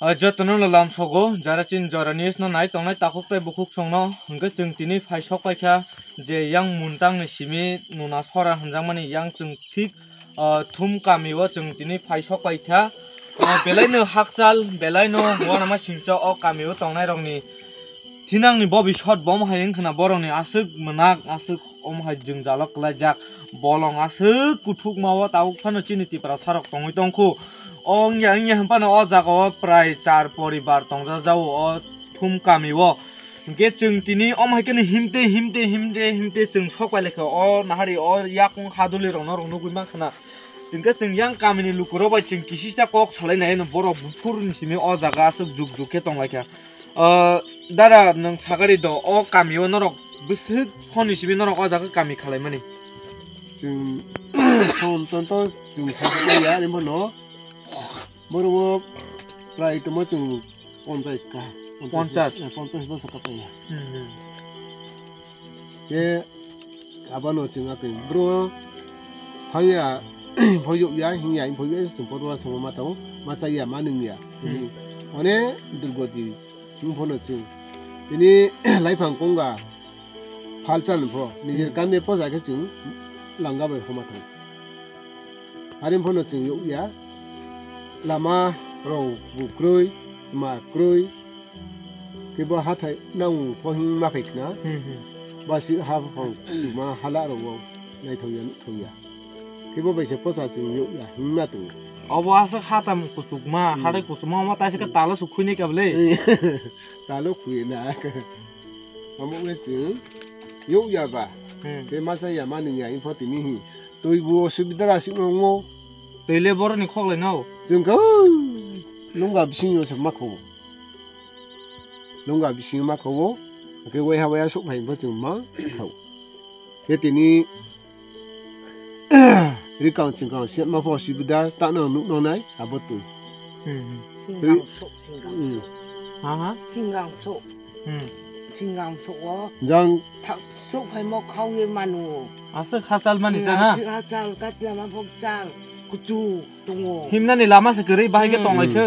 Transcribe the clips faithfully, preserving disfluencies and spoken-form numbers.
O jotono no lamsogo, jara chini jora news no nai tongnai takhuk tei bukhuk songno, hwnkhe chwng tini phai sok paikha je yang muntang ni simi nuna sora hwnjakmani yang chwng thik, o, Thum kami o chwng tini phai sok paikha. O, belai no hakchal, belai no uanama singcha o kami o tongnai rokni thinangni bobisot bom hai wngkhana borokni aswk mwnak, aswk omo hai jwngjalo kwlaijak. Bolong aswk kuthukma o tabuk phano chini Tiprasa rok tongwi tongkhu. O wngya wngya hwnphano o jaga o prai char poribar tongjajago o Thum kami o. Hwnkhe chwng tini omo hai kheno himte himte himte himte chwng sok pailai kha o nahari o yakung haduli rokno rok nugwi mankhana. Hwnkhe chwng yang kamini lukurok bai chwng kisisa kok salai nai no borok buphurni simi o jaga aswk juk juk khe tonglaikha. O, dada, nwng sagari do, o kami o norok bwswk soni simi norok o jaga kami khalaimani? Chwng son ton to chwng sagari ya, ani bono. Boro o prai tomo chwng ponchas ka. Ponchas. Ponchas? Eh, ponchas bosor ka paiya. Hmm, hmm. Ke abono chwng atwi bro phangya, phoyok ya, hingya, phoyok ya, chwng porwa sama ma tao, ma chaya, ma nungya. Hmm. One durgoti, chwng phono chwng. Tini laiphang kongga, phalchan pho, nijor Hmm. kande posa khe chwng langa bai homa thang. Harim phono chwng yokya, lama rok bukrwi, ma krwi, Kebo hathai nang pho hing ma phai khna. Hmm, hmm. Basi ha phang chuma hala ro wo naithokya nukhokya. Kebo bai se posa chwng yokya hing ma tu. Obo aswk hatam kuchukma, Hmm. hathai kuchukma omo taisa khe talo su khuinai kable. Talo khuina. Omo we chwng yokya ba. Hmm. Ke masa ya mani ya info tini hi. Twi bu osubida ra sik nongo. Twi le boroni khok lai nao. Chwng kha nungga bising yo se ma kho. Nungga bising ma kho. Ke wai ha wai asuk phai bo chwng ma kho. Ke tini rikang chwng kang se ma pho osubida ta no nuk no nai abo twi. Hmm, hmm. Singang sok, singang Hmm. sok. Ha, ha? Singang sok. Hmm. Singang sok o. Jang. Thak sok phai mo khao ye manu. Aswk hachal mani ta na? Aswk hachal, katla ma phok chal, kuchu tongo. Himnani lama se kwrwi bahai khe Hmm. tong lai khe.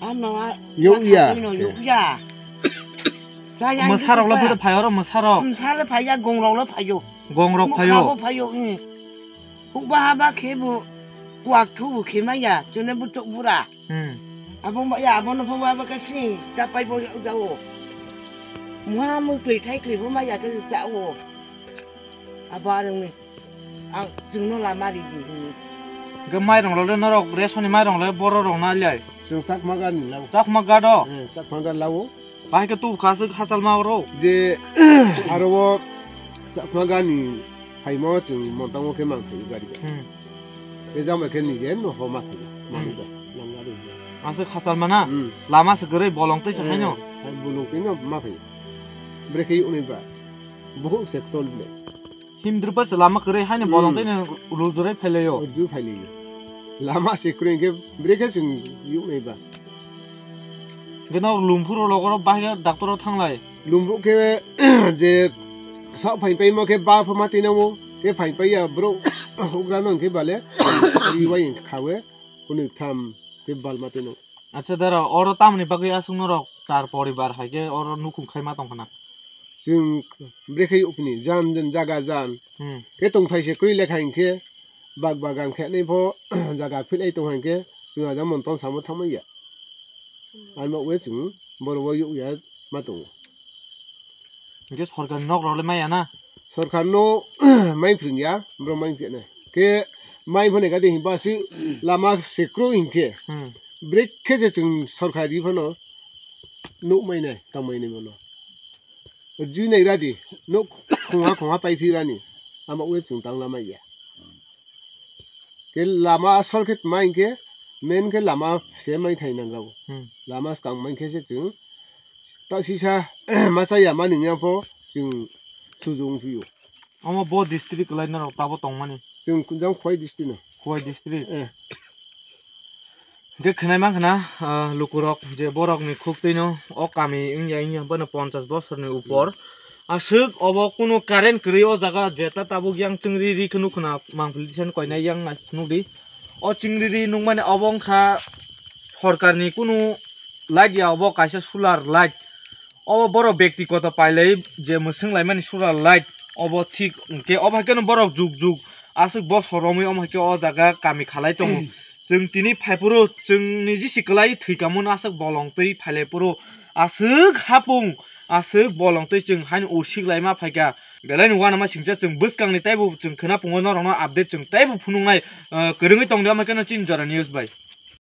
Ano a, Yokya. ano yokya. Chaya Mwsarok le hwnkhe bwtwi phai oro mwsarok. Mwsarok phaiya, gongrok le phaio. Gongrok phaio. Mwkhabo phaio, hmm. Hukba haba khe bo kuak thu bo khe maya, chwne bo chok bura. Hmm. Abo ma ya, abono pho ma ba ka sini, chapai bo ya jao. Mwa mukli thai kli bo ma ya ka jao. Abo arung ni. Ang chwngno lama ridi hini. Ga mairong lo le norok, ration ni mairong le boro rok na liai. Chwng chakma gani lao. Chakma gado. Eh, chakma gani lao. Bahai khe tubu kha aswk hachal ma oro. Je aro o chakma gani phaima o chwng montango khe mang phaio gari bai. Hmm. Be jang bai khe nije no ho ma phaio. Hmm. Mani bai. Nang gari. Aswk hachal ma na? Hmm. Lama se kwrwi bolong twi se Eh, phaino. Hai bolong twi no ma phaio. Brekhe yoknai ba. Buhuk se tol bile. Himdrwpa se lama kwrwi haino Hmm. bolong twi no rujurwi phailaio. Rujurwi phailaio. Lama se kwrwi hwnkhe brekhe chwng yoknai ba. Geno Lumpur o logoro bahai doctor o thanglai. Lumpur khe je sak phai paimo khe ba pha ma twi nango, khe phai paiya borok hugra no hwnkhe bale riwai khawe hwnwi tham khe bal ma twi nango. Acha dara, oro tamoni bagwi aswk norok char poribar hai khe oro nukhung khai ma tong khna? Chwng brekhe yokni jan jan jaga jan. Hmm. Khe tongthai se kwrwi lekha hinkhe bag bagan khe nai pho jaga philai tong hinkhe chwng ajang monton samo thangma ya. Ano we chwng boro o yokya ma tongo. Hinkhe sorkar nok rok le maya na? Sorkar no mai phring ya, bro mai phring ya. Khe mai phone gadi hinba si lama se kwrwi hinkhe. Hmm. Brekhe je chwng sorkar ri phano nuk mai nai, tang mai nai bono. Jui nai radi, nuk khongha khongha pai phi rani. Ama we chwng tang lamai ya. Khe lama asol khe tma hinkhe, main khe lama se mai thai nang rao. Hmm. Lama swkang mai khe se chwng ta sisa ma cha ya ma nung ya pho chwng sujung phio. Omo bo district kwlai norok tabo tongmani? Chwng jang Khowai district no. Khowai district? Eh. Hwnkhe khwnai mankha na, ah, lukurok je borokni khuktwino o kami wngya wngya bono ponchas bosorni upor. Aswk obo kunu current kwrwi o jaga jeta tabuk yang chwngri ri kheno khwna mangpili sani koinai yang nai phunukdi. O chwngri ri nukmani obo wngkha sorkarni kunu light ya, obo kaisa solar light. Obo borok bektikoto pailai je mwswng laimani solar light. Obo thik hwnkhe obo hai kheno borok jug jug aswk bosor romwi omo hai khe o jaga kami khalai tongo. Chwng tini phaiphuru chwngni jisi kwlai thwikhamun aswk bolong twi phailaiphuru aswk hapung aswk bolong twi chwng haino usik laima phaikha. Belai no uanama singcha chwng bwskangni teibo chwng khwna pungo norokno update chwng teibo phunuknai, ah, kwrwngwi tongdi omo hai kheno chini jora news bai.